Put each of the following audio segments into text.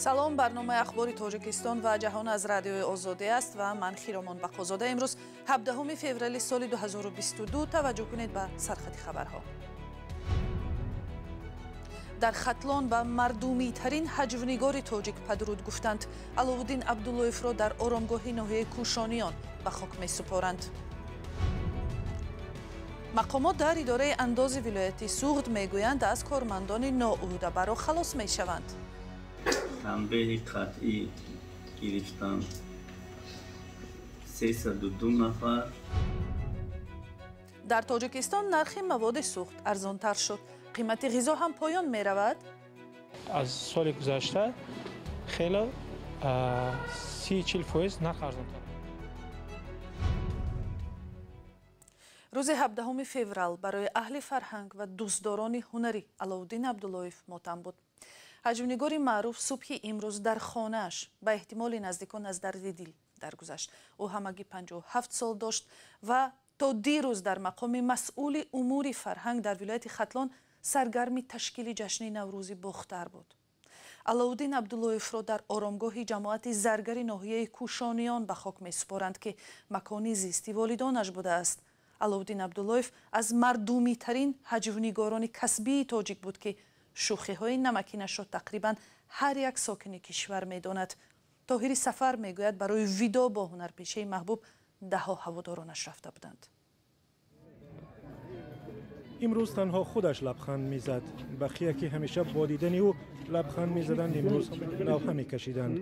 Салом, барномаи ахбори Тоҷикистон ва ҷаҳон аз радиои Озодӣ аст ва ман Хиромон Бақозода. Имрӯз 17 феврали соли 2022. Таваҷҷӯҳ кунед ба сархати хабарҳо. Дар Хатлон ба мардумитарин ҳаҷвнигори тоҷик падруд гуфтанд. Аловуддин Абдуллоевро дар оромгоҳи ноҳияи Кӯшониён ба хок месупоранд. Мақомот дар идораи андози вилояти Суғд мегӯянд, аз кормандони ноуҳдабаро халос мешаванд. Танбеҳи қатъӣ гирифтанд 302 нафар. Дар Тоҷикистон нархи маводи сӯхт арзонтар шуд. Қимати ғизо ҳам поён меравад. Аз соли гузашта хеле 30-40% нарх арзонтар. Рӯзи 17 феврал барои аҳли фарҳанг ва дӯстдорони ҳунарӣ Аловуддин Абдуллоев мотам буд. Ҳаҷвнигори маъруф субҳи имрӯз дар хонааш ба эҳтимоли наздикон аз дарди дил даргузашт. Ӯ ҳамагӣ 57 сол дошт ва то дирӯз дар мақоми масъули умури фарҳанг дар вилояти Хатлон саргарми ташкили ҷашни Наврӯзи Бохтар буд. Аловуддин Абдуллоевро дар оромгоҳи ҷамоати Заргари ноҳияи Кӯшониён ба хок месупоранд, ки макони зисти волидонаш будааст. Аловуддин Абдуллоев аз мардумитарин ҳаҷвнигорони касбии тоҷик буд, ки шӯхиҳои намакинашро тақрибан ҳар як сокини кишвар медонад. Тоҳири Сафар мегӯяд, барои видо бо ҳунарпешаи маҳбуб даҳҳо ҳаводоронаш рафта буданд. Имрӯз танҳо худаш лабханд мезад. Бақия, ки ҳамеша бо дидани ӯ лабханд мезаданд, имрӯз лавҳа мекашиданд.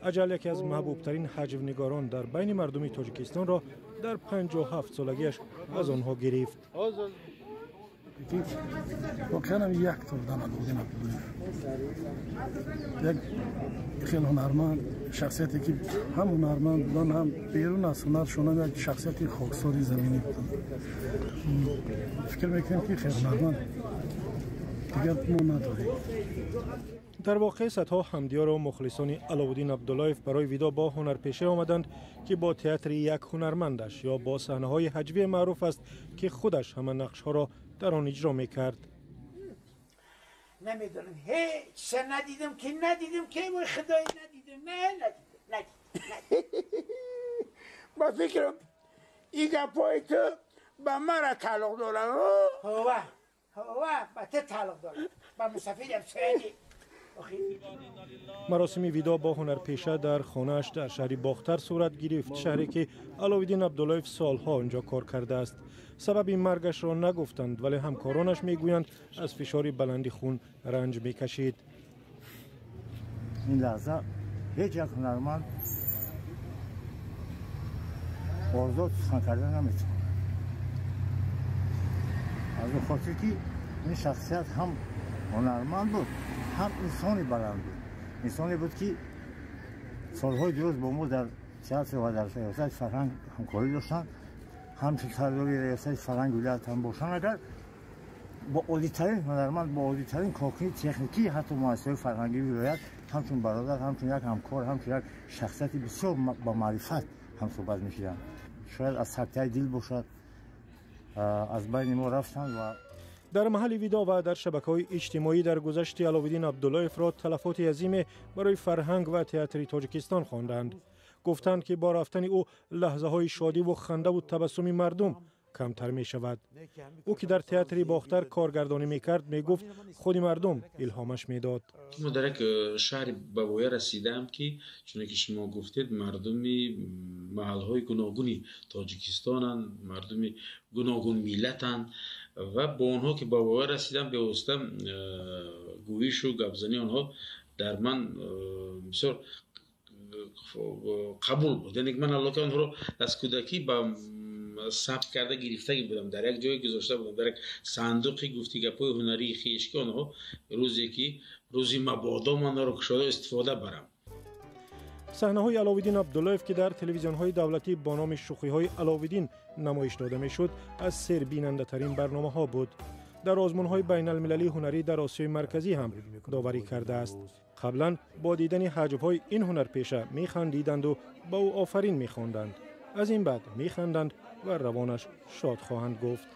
Аҷал яке аз маҳбубтарин ҳаҷвнигорон дар байни мардуми Тоҷикистонро дар 57 солагиаш аз онҳо гирифт. Воқеан ҳам як турдан Аловуддин Абдуллоев як хеле ҳунарманд, шахсияте ки ҳам ҳунарманд будан, ҳам берун аз ҳунаршон як шахсияти хоксори заминӣ буданд. Фикр мекунем, ки хеле ҳунарманд дигар мо надорем. Дар воқеъ садҳо ҳамдиёру мухлисони Аловуддин Абдуллоев барои видо бо ҳунарпеша омаданд, ки бо театри як ҳунармандаш ё бо саҳнаҳои ҳаҷвие маъруф аст, ки худаш ҳама нақшҳоро дар он иҷро мекард. Намедонам, ҳеҷ надидам, ки надидам, ки вой худои надидам, не надидам, надидам. Ба фикрам, ин гапҳои ту ба мара тааллуқ дорад. Ҳова, ҳова, ба ту тааллуқ дорад, ба мусафидам саиди. Маросими видо бо ҳунарпеша дар хонааш дар шаҳри Бохтар сурат гирифт, шаҳре ки Аловуддин Абдуллоев солҳо онҷо кор кардааст. Сабаби маргашро нагуфтанд, вале ҳамкоронаш мегӯянд, аз фишори баланди хун ранҷ мекашид. Ин лаҳза ҳеҷ як ҳунарманд озод сухан карда наметавонад, аз он хотир ки ин шахсият ҳам ҳунарманд буд, ҳам инсони баланд буд. Инсоне буд, ки солҳои дуруз бо мо дар театр ва дар риёсати фарҳанг ҳамкорӣ доштанд. Ҳамчун сардори риёсати фарҳанги вилоят ҳам бошанд, агар бо оддитарин ҳунарманд, бо оддитарин коркуни техникӣ ҳатто муассисаҳои фарҳангии вилоят ҳамчун бародар, ҳамчун як ҳамкор, ҳамчун як шахсияти бисёр ба маърифат ҳамсӯҳбат мешуданд. Шояд аз сактаи дил бошад, аз байни мо рафтанд. Ва дар маҳалли видо ва дар шабакаҳои иҷтимоӣ дар гузашти Аловуддин Абдуллоевро талафоти азиме барои фарҳанг ва театри Тоҷикистон хонданд. Гуфтанд, ки бо рафтани ӯ лаҳзаҳои шодиву хандаву табассуми мардум камтар мешавад. Ӯ, ки дар театри Бохтар коргардонӣ мекард, мегуфт, худи мардум илҳомаш медод. Мо дар як шаҳри ба воя расидаам, ки чуне ки шумо гуфтед, мардуми маҳалҳои гуногуни тоҷикистонанд, мардуми гуногун миллатанд ва бо онҳо ки ба воя расидам, бевосита гӯишу гапзании онҳо дар ман бисёр қабул буд. Яъне ман аллока онҳоро аз кӯдакӣ ба сабт карда гирифтагӣ будам, дар як ҷое гузошта будам, дар як сандуқи гуфти гапҳои ҳунарии хеш, ки онҳо рӯзе ки рӯзи мабодо ман онро кушода истифода барам. Саҳнаҳои Аловуддин Абдуллоев, ки дар телевизионҳои давлатӣ бо номи шӯхиҳои Аловуддин намоиш дода мешуд, аз сербинандатарин барномаҳо буд. Дар озмунҳои байналмилалии ҳунарӣ дар Осиёи Марказӣ ҳам доварӣ кардааст. Қаблан бо дидани ҳаҷвҳои ин ҳунарпеша механдиданду ба ӯ офарин мехонданд. Аз ин баъд механданд ва равонаш шод хоҳанд гуфт.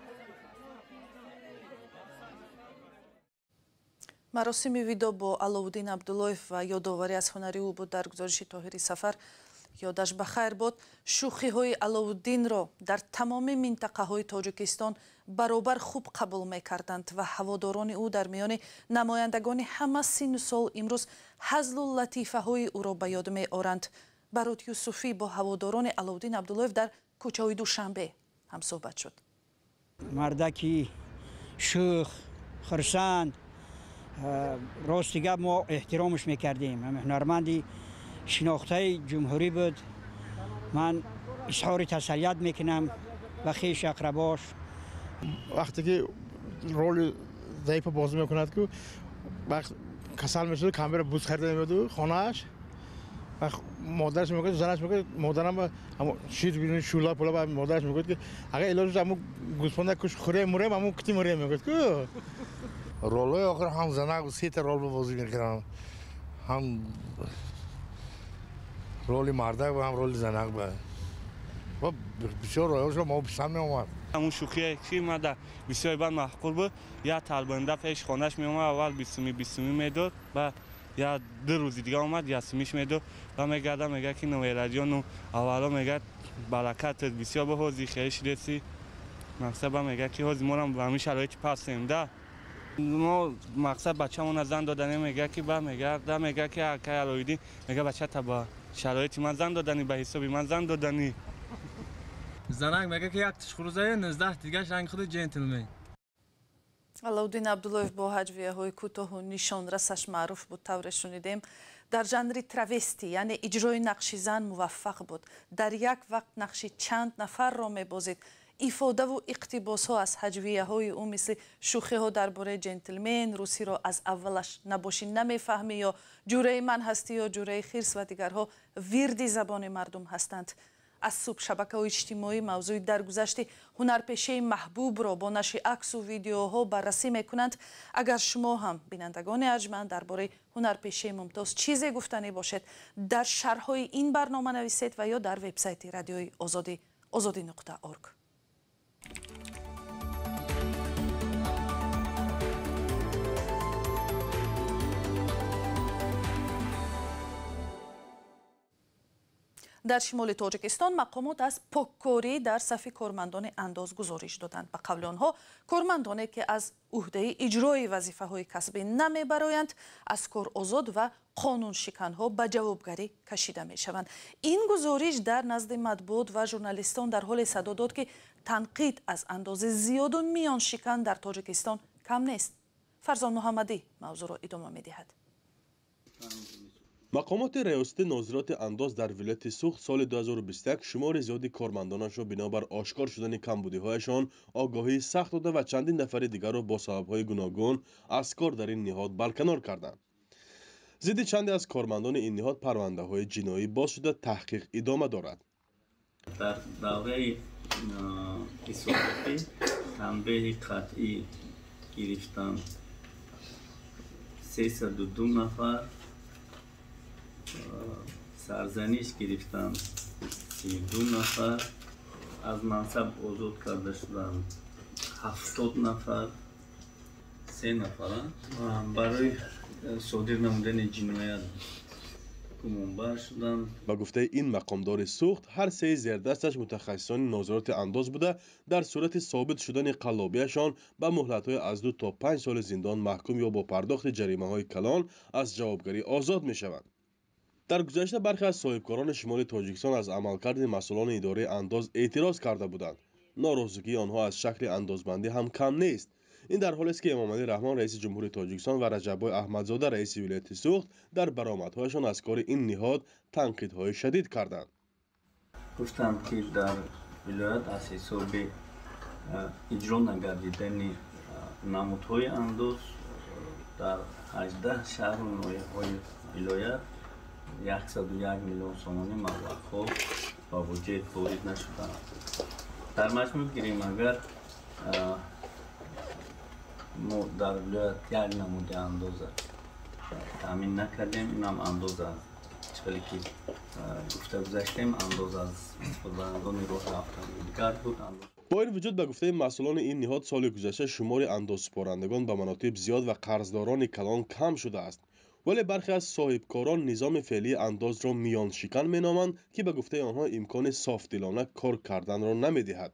Маросими видо бо Аловуддин Абдуллоев ва ёдоварӣ аз ҳунари ӯ буд дар гузориши Тоҳири Сафар. Ёдаш ба хайр бод. Шӯхиҳои Аловуддинро дар тамоми минтақаҳои Тоҷикистон баробар хуб қабул мекарданд ва ҳаводорони ӯ дар миёни намояндагони ҳама синну сол имрӯз ҳазлу латифаҳои ӯро ба ёд меоранд. Барот Юсуфӣ бо ҳаводорони Аловуддин Абдуллоев дар кӯчаҳои Душанбе ҳамсӯҳбат шуд. Мардаки шӯх, хурсанд, рости гап мо эҳтиромаш мекардем. Ҳунарманди шинохтаи ҷумҳурӣ буд. Ман изҳори тасаллият мекунам ба хеш ақрабош. Вақте ки роли заифа бозӣ мекунад, ки вақт касал мешуд, камера буз харида меоду хонааш, модараш мегӯяд, занаш мегӯяд, модарам шир шӯла пула, модараш мегӯяд, ки агар илоҷ аму гӯсфанда куш хӯрем мурем, аму кити мурем, мегӯяд ку. Ролҳои охир ҳам занак сета рол бозӣ мекунам, ҳам роли мардак ва ҳам роли занак ба ва бисёр ролҳояшро мо писанд меомад. Ҳамун шӯхие ки мада бисёр бад маъқул буд. Як талбанда пеш хонааш меомад, аввал 20 сумӣ 20 сумӣ медод, ба як 2 рӯзи дига омад, 1 сумиш медод. Ба мегардам, мега ки новераҷону аввало мега баракатат бисёр ба ҳози хеле шидеси мақсад, ба мега ки ҳози морам ба ҳамин шароити пастем да. Мо мақсад бачамона зан додане, мега ки ба мегарда, мега ки акай Алоиддин, мега бачата ба шароити ман зан додани, ба ҳисоби ман зан додани. Занак мега ки як тишхурӯзае, 19 дигаш ранги худи ҷентлмен. Аловуддин Абдуллоев бо ҳаҷвияҳои кӯтоҳу нишонрасаш маъруф буд, тавре шунидем. Дар жанри травести, яъне иҷрои нақши зан, муваффақ буд. Дар як вақт нақши чанд нафарро мебозид. Ифодаву иқтибосҳо аз ҳаҷвияҳои ӯ, мисли шӯхиҳо дар бораи ҷентлмен, русиро аз аввалаш набошӣ намефаҳмӣ ё ҷураи ман ҳастӣ ё ҷураи хирс ва дигарҳо вирди забони мардум ҳастанд. Аз субҳ шабакаҳои иҷтимоӣ мавзӯи даргузашти ҳунарпешаи маҳбубро бо нашри аксу видеоҳо баррасӣ мекунанд. Агар шумо ҳам, бинандагони арҷманд, дар бораи ҳунарпешаи мумтоз чизе гуфтанӣ бошед, дар шарҳҳои ин барнома нависед ва ё дар вебсайти Радиои Озодӣ ozodi.org. Дар шимоли Тоҷикистон мақомот аз поккорӣ дар сафи кормандони андоз гузориш доданд. Ба қавли онҳо, кормандоне ки аз уҳдаи иҷрои вазифаҳои касбӣ намебароянд, аз кор озод ва қонуншиканҳо ба ҷавобгарӣ кашида мешаванд. Ин гузориш дар назди матбуот ва журналистон дар ҳоле садо дод, ки танқид аз андози зиёду миёншикан дар Тоҷикистон кам нест. Фарзон Муҳаммадӣ мавзӯъро идома медиҳад. Мақомоти Раёсати нозироти андоз дар вилояти Суғд соли 2021 шумори зиёди кормандонашро бинобар ошкор шудани камбудиҳояшон огоҳии сахт дода ва чандин нафари дигарро бо сабабҳои гуногун аз кор дар ин ниҳод барканор карданд. Зидди чанде аз кормандони ин ниҳод парвандаҳои ҷиноӣ боз шуда, таҳқиқ идома дорад. Дар давраи ҳисоботӣ танбеҳи қатъӣ гирифтанд 302 нафар, сарзаниш гирифтанд 32 нафар, аз мансаб озод карда шуданд 70 нафар, се нафара барои содир намудани ҷиноят гумонбар шуданд. Ба гуфтаи ин мақомдори Суғд, ҳар сеи зердасташ мутахассисони нозироти андоз буда, дар сурати собит шудани қаллобиашон ба муҳлатҳои аз 2 то 5 соли зиндон маҳкум ё бо пардохти ҷаримаҳои калон аз ҷавобгарӣ озод мешаванд. Дар гузашта бархе аз соҳибкорони шимоли Тоҷикистон аз амалкарди масъулони идораи андоз эътироз карда буданд. Норозигии онҳо аз шакли андозбандӣ ҳам кам нест. Ин дар ҳолест, ки Эмомалӣ Раҳмон, раиси ҷумҳури Тоҷикистон, ва Раҷаббой Аҳмадзода, раиси вилояти Суғд, дар баромадҳояшон аз кори ин ниҳод танқидҳои шадид карданд. Гуфтанд, ки дар вилоят аз ҳисоби иҷро нагардидани намудҳои андоз дар 18 шаҳру ноҳияҳои вилоят 101 миллион сомонӣ маблағҳо ба буҷет ворид нашуданд. Дар маҷмӯъ гирем, агар мо дар вилоят як намуди андоза таъмин накардем, инам андоз аз Чӣ ки гуфта гузаштем, андоз аз истифодабарандагони роҳи автомобилгард буд. Бо ин вуҷуд, ба гуфтаи масъулони ин ниҳод, соли гузашта шумори андозсупорандагон ба маротиб зиёд ва қарздорони калон кам шудааст. Вале бархе аз соҳибкорон низоми феълии андозро миёншикан меноманд, ки ба гуфтаи онҳо имкони софдилона кор карданро намедиҳад.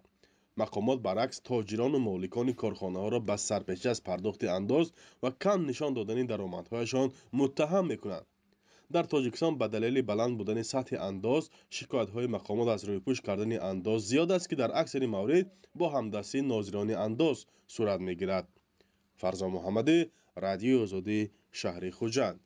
Мақомот баръакс тоҷирону моликони корхонаҳоро ба сарпечӣ аз пардохти андоз ва кам нишон додани даромадҳояшон муттаҳам мекунанд. Дар Тоҷикистон ба далели баланд будани сатҳи андоз шикоятҳои мақомот аз рӯйпӯш кардани андоз зиёд аст, ки дар аксари маврид бо ҳамдастии нозирони андоз сурат мегирад. Фарзон Муҳаммадӣ, Радиои Озодӣ, шаҳри Хуҷанд.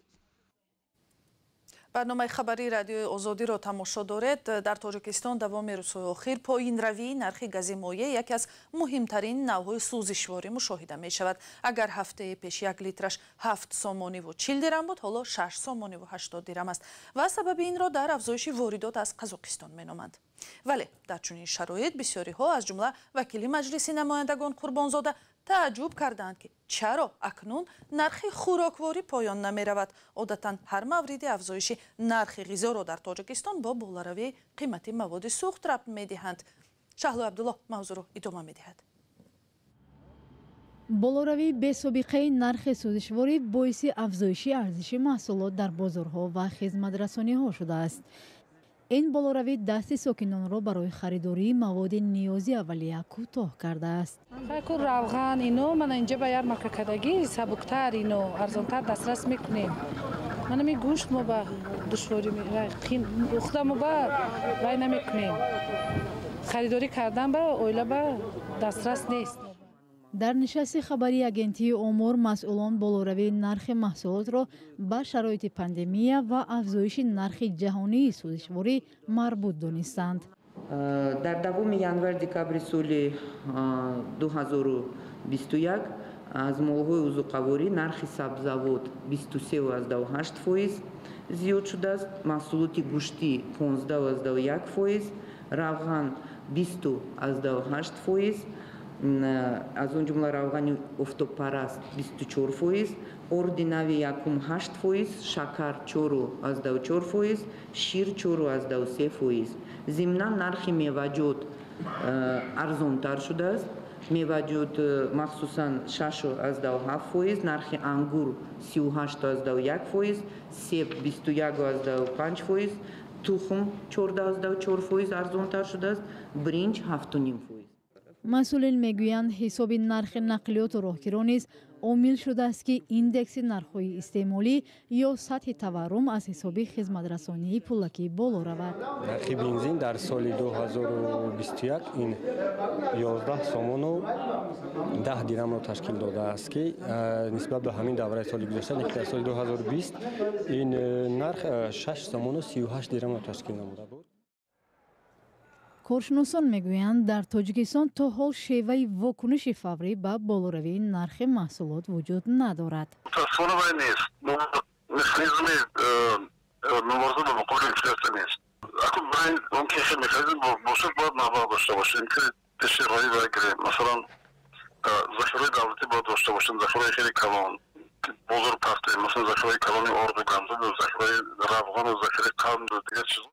Барномаи хабарии Радиои Озодиро тамошо доред. Дар Тоҷикистон давоми рӯзҳои охир поинравии нархи гази моеъ, яке аз муҳимтарин навъҳои сӯзишворӣ, мушоҳида мешавад. Агар ҳафтаи пеш як литраш 7 сомониву 40 дирам буд, ҳоло 6 сомониву 80 дирам аст ва сабаби инро дар афзоиши воридот аз Қазоқистон меноманд. Вале дар чунин шароит бисёриҳо, аз ҷумла вакили Маҷлиси намояндагон Қурбонзода, тааҷҷуб кардаанд, ки чаро акнун нархи хӯрокворӣ поён намеравад. Одатан ҳар мавриди афзоиши нархи ғизоро дар Тоҷикистон бо болоравии қимати маводи сӯхт рабт медиҳанд. Шаҳло Абдуллоҳ мавзӯъро идома медиҳад. Болоравии бесобиқаи нархи сӯзишворӣ боиси афзоиши арзиши маҳсулот дар бозорҳо ва хизматрасониҳо шудааст. Ин болоравӣ дасти сокинонро барои харидории маводи ниёзи аввалия кӯтоҳ кардааст. Ку равған ино мана инҷа ба ярмарка кардагӣ сабуктар, ино арзонтар дастрас мекунем. Манами гӯшт мо ба душворӣ, худамо ба вай намекунем, харидорӣ кардан ба оила ба дастрас нест. Дар нишасти хабарии агентии омор масъулон болоравии нархи маҳсулотро ба шароити пандемия ва афзоиши нархи ҷаҳонии сӯзишворӣ марбут донистанд. Дар давоми январ декабри соли 2021 аз молҳои озуқаворӣ нархи сабзавот 23,8% зиёд шудааст, маҳсулоти гӯштӣ 15,1%, равған 20,8%, аз он ҷумла равғани офтобпараст 24%, орди нави якум 8%, шакар 4,4%, шир 4,3%. Зимнан, нархи меваҷот арзонтар шудааст. Меваҷот махсусан 6,7%, нархи ангур 38,1%, себ 21,5%, тухм 14,4% арзонтар шудааст, биринҷ 7,5%. Масъулин мегӯянд, ҳисоби нархи нақлиёту роҳкиро низ омил шудааст, ки индекси нархҳои истеъмолӣ ё сатҳи таваррум аз ҳисоби хизматрасонии пулакӣ боло равад. Нархи бензин дар соли 2021 ин 11 сомону 10 дирамро ташкил додааст, ки нисбат ба ҳамин давраи соли гузашта, ки дар соли 2020 ин нарх 6 сомону 38 дирамро ташкил намуда буд. Коршиносон мегӯянд, дар Тоҷикистон то ҳол шеваи вокуниши фаврӣ ба болоравии нархи маҳсулот вуҷуд надорад. Мутаассифона, вай нест, механизми мубориза ба муқобили инфлясия нест. Акун барои он ки хел механизм бошад, бояд маблағ дошта бошем, ки пеши роҳӣ вай гирем. Масалан, захираҳои давлатӣ бояд дошта бошем, захираҳои хеле калон, бозор партоем, масалан, захираҳои калони орду гандуму, захираҳои равғану, захираи қанду дигар чиз.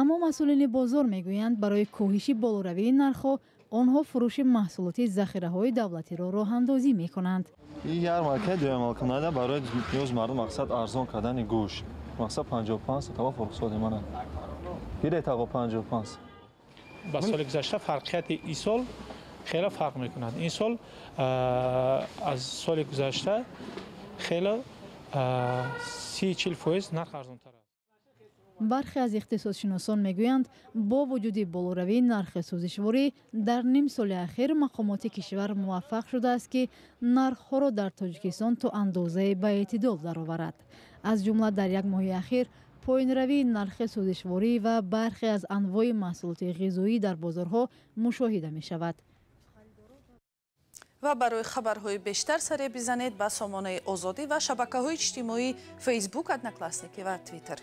Аммо масъулини бозор мегӯянд, барои коҳиши болоравии нархҳо онҳо фурӯши маҳсулоти захираҳои давлатиро роҳандозӣ мекунанд. Ин ярмаркаи доималкунанда барои ниёзи мардум, мақсад арзон кардани гӯшт, мақсад 55 сатава фурӯхсоди мана гиред, ағо, 55. Ба соли гузашта фарқияти ин сол хеле фарқ мекунад. Ин сол аз соли гузашта хеле 30-40% нарх арзонтар аст. Бархе аз иқтисодшиносон мегӯянд, бо вуҷуди болоравии нархи сӯзишворӣ дар ним соли ахир мақомоти кишвар муваффақ шудааст, ки нархҳоро дар Тоҷикистон то андозае ба эътидол дароварад. Аз ҷумла дар як моҳи ахир поёнравии нархи сӯзишворӣ ва бархе аз анвои маҳсулоти ғизоӣ дар бозорҳо мушоҳида мешавад. Ва барои хабарҳои бештар саре бизанед ба сомонаи Озодӣ ва шабакаҳои иҷтимоии Фейсбук, Одноклассники ва Твиттер.